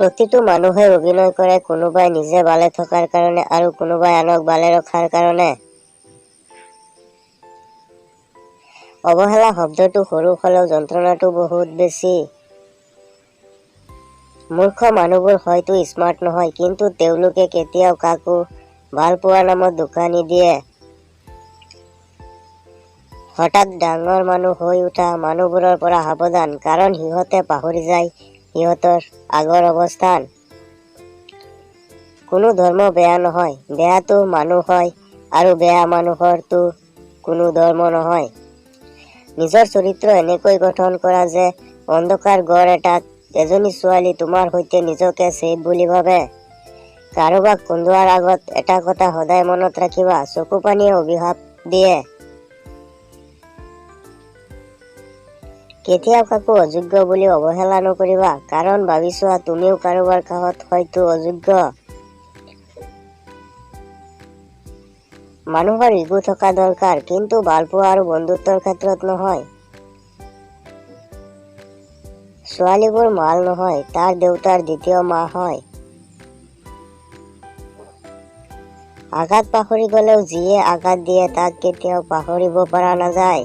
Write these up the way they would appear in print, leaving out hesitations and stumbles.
প্ৰতিটো মানুহে অভিনয় কৰে, কোনোবাই নিজে ভালে থকাৰ কাৰণে আৰু কোনোবাই আনক ভালে ৰখাৰ কাৰণে। অৱহেলা শব্দটো সৰু হ'লেও যন্ত্ৰণাটো বহুত বেছি। মূৰ্খ মানুহবোৰ হয়তো স্মাৰ্ট নহয়, কিন্তু তেওঁলোকে কেতিয়াও কাকো ভালপোৱাৰ নামত ধোকা নিদিয়ে। হঠাৎ ডাঙৰ মানুহ হৈ উঠা মানুহবোৰৰ পৰা সাৱধান, কাৰণ সিহঁতে পাহৰি যায় সিহঁতৰ আগৰ অৱস্থান। কোনো ধৰ্ম বেয়া নহয়, বেয়াটো মানুহ হয় আৰু বেয়া মানুহৰতো কোনো ধৰ্ম নহয়। নিজৰ চৰিত্ৰ এনেকৈ গঠন কৰা যে অন্ধকাৰ ঘৰ এটাত এজনী ছোৱালী তোমাৰ সৈতে নিজকে ছেফ বুলি ভাবে। কাৰোবাক কন্দুৱাৰ আগত এটা কথা সদায় মনত ৰাখিবা, চকুপানীয়ে অভিশাপ দিয়ে। কেতিয়াও কাকো অযোগ্য বুলি অৱহেলা নকৰিবা, কাৰণ ভাবি চোৱা, তুমিও কাৰোবাৰ কাষত হয়তো অযোগ্য। মানুহৰ ইগো থকা দৰকাৰ, কিন্তু ভালপোৱা আৰু বন্ধুত্বৰ ক্ষেত্ৰত নহয়। ছোৱালীবোৰ মাল নহয়, তাৰ দেউতাৰ দ্বিতীয় মা হয়। আঘাত পাহৰি গ'লেও যিয়ে আঘাত দিয়ে তাক কেতিয়াও পাহৰিব পৰা নাযায়।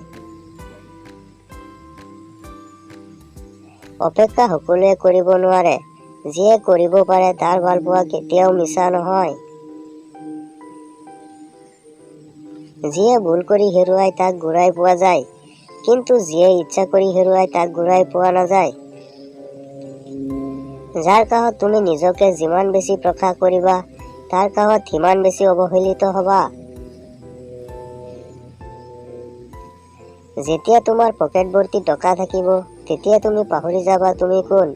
অপেক্ষা সকলোৱে কৰিব নোৱাৰে, যিয়ে কৰিব পাৰে তাৰ ভালপোৱা কেতিয়াও মিছা নহয়। যিয়ে ভুল কৰি হেৰুৱায় তাক ঘূৰাই পোৱা যায়, কিন্তু যিয়ে ইচ্ছা কৰি হেৰুৱায় তাক ঘূৰাই পোৱা নাযায়। যাৰ কাষত তুমি নিজকে যিমান বেছি প্ৰকাশ কৰিবা, তাৰ কাষত সিমান বেছি অৱহেলিত হ'বা। যেতিয়া তোমাৰ পকেট ভৰ্তি টকা থাকিব, তেতিয়া তুমি পাহৰি যাবা তুমি কোন।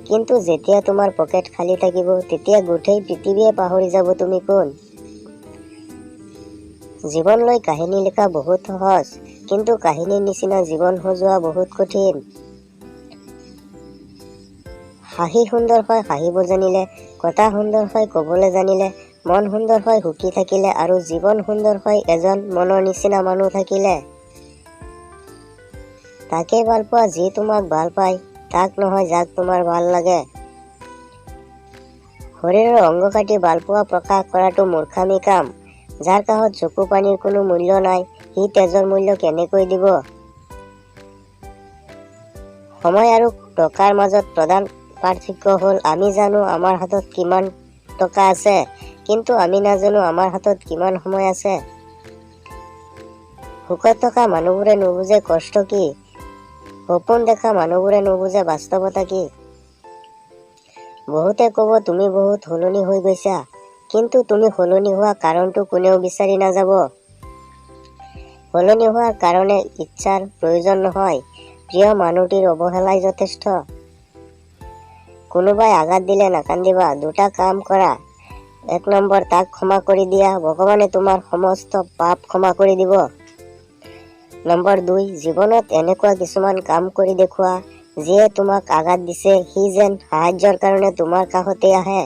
কিন্তু যেতিয়া তোমাৰ পকেট খালী থাকিব, তেতিয়া গোটেই পৃথিৱীয়ে পাহৰি যাব তুমি কোন। জীৱন লৈ কাহিনী লিখা বহুত সহজ, কিন্তু কাহিনীৰ নিচিনা জীৱন সজোৱা বহুত কঠিন। হাঁহি সুন্দৰ হয় হাঁহিব জানিলে, কথা সুন্দৰ হয় ক'বলৈ জানিলে, মন সুন্দৰ হয় সুখী থাকিলে আৰু জীৱন সুন্দৰ হয় এজন মনৰ নিচিনা মানুহ থাকিলে। তাকেই ভাল পোৱা যি তোমাক ভাল পায়, তাক নহয় যাক তোমাৰ ভাল লাগে। শৰীৰৰ অংগ কাটি ভালপোৱা প্ৰকাশ কৰাটো মূৰ্খামি কাম। যাৰ কাষত চকু পানীৰ কোনো মূল্য নাই, সি তেজৰ মূল্য কেনেকৈ দিব? সময় আৰু টকাৰ মাজত প্ৰধান পাৰ্থক্য হ'ল আমি জানো আমাৰ হাতত কিমান টকা আছে, কিন্তু আমি নাজানো আমাৰ হাতত কিমান সময় আছে। সুখত থকা মানুহবোৰে নুবুজে কষ্ট কি, সপোন দেখা মানুহবোৰে নুবুজে বাস্তৱতা কি। বহুতে ক'ব তুমি বহুত সলনি হৈ গৈছা, কিন্তু তুমি সলনি হোৱা কাৰণটো কোনেও বিচাৰি নাযাব। সলনি হোৱাৰ কাৰণে ইচ্ছাৰ প্ৰয়োজন নহয়, প্ৰিয় মানুহটিৰ অৱহেলাই যথেষ্ট। কোনোবাই আঘাত দিলে নাকান্দিবা, দুটা কাম কৰা। এক নম্বৰ, তাক ক্ষমা কৰি দিয়া, ভগৱানে তোমাৰ সমস্ত পাপ ক্ষমা কৰি দিব। নম্বৰ 2, জীৱনত এনেকুৱা কিছুমান কাম কৰি দেখুওৱা যিয়ে তোমাক আঘাত দিছে, সি যেন সাহায্যৰ কাৰণে তোমাৰ কাষতে আহে।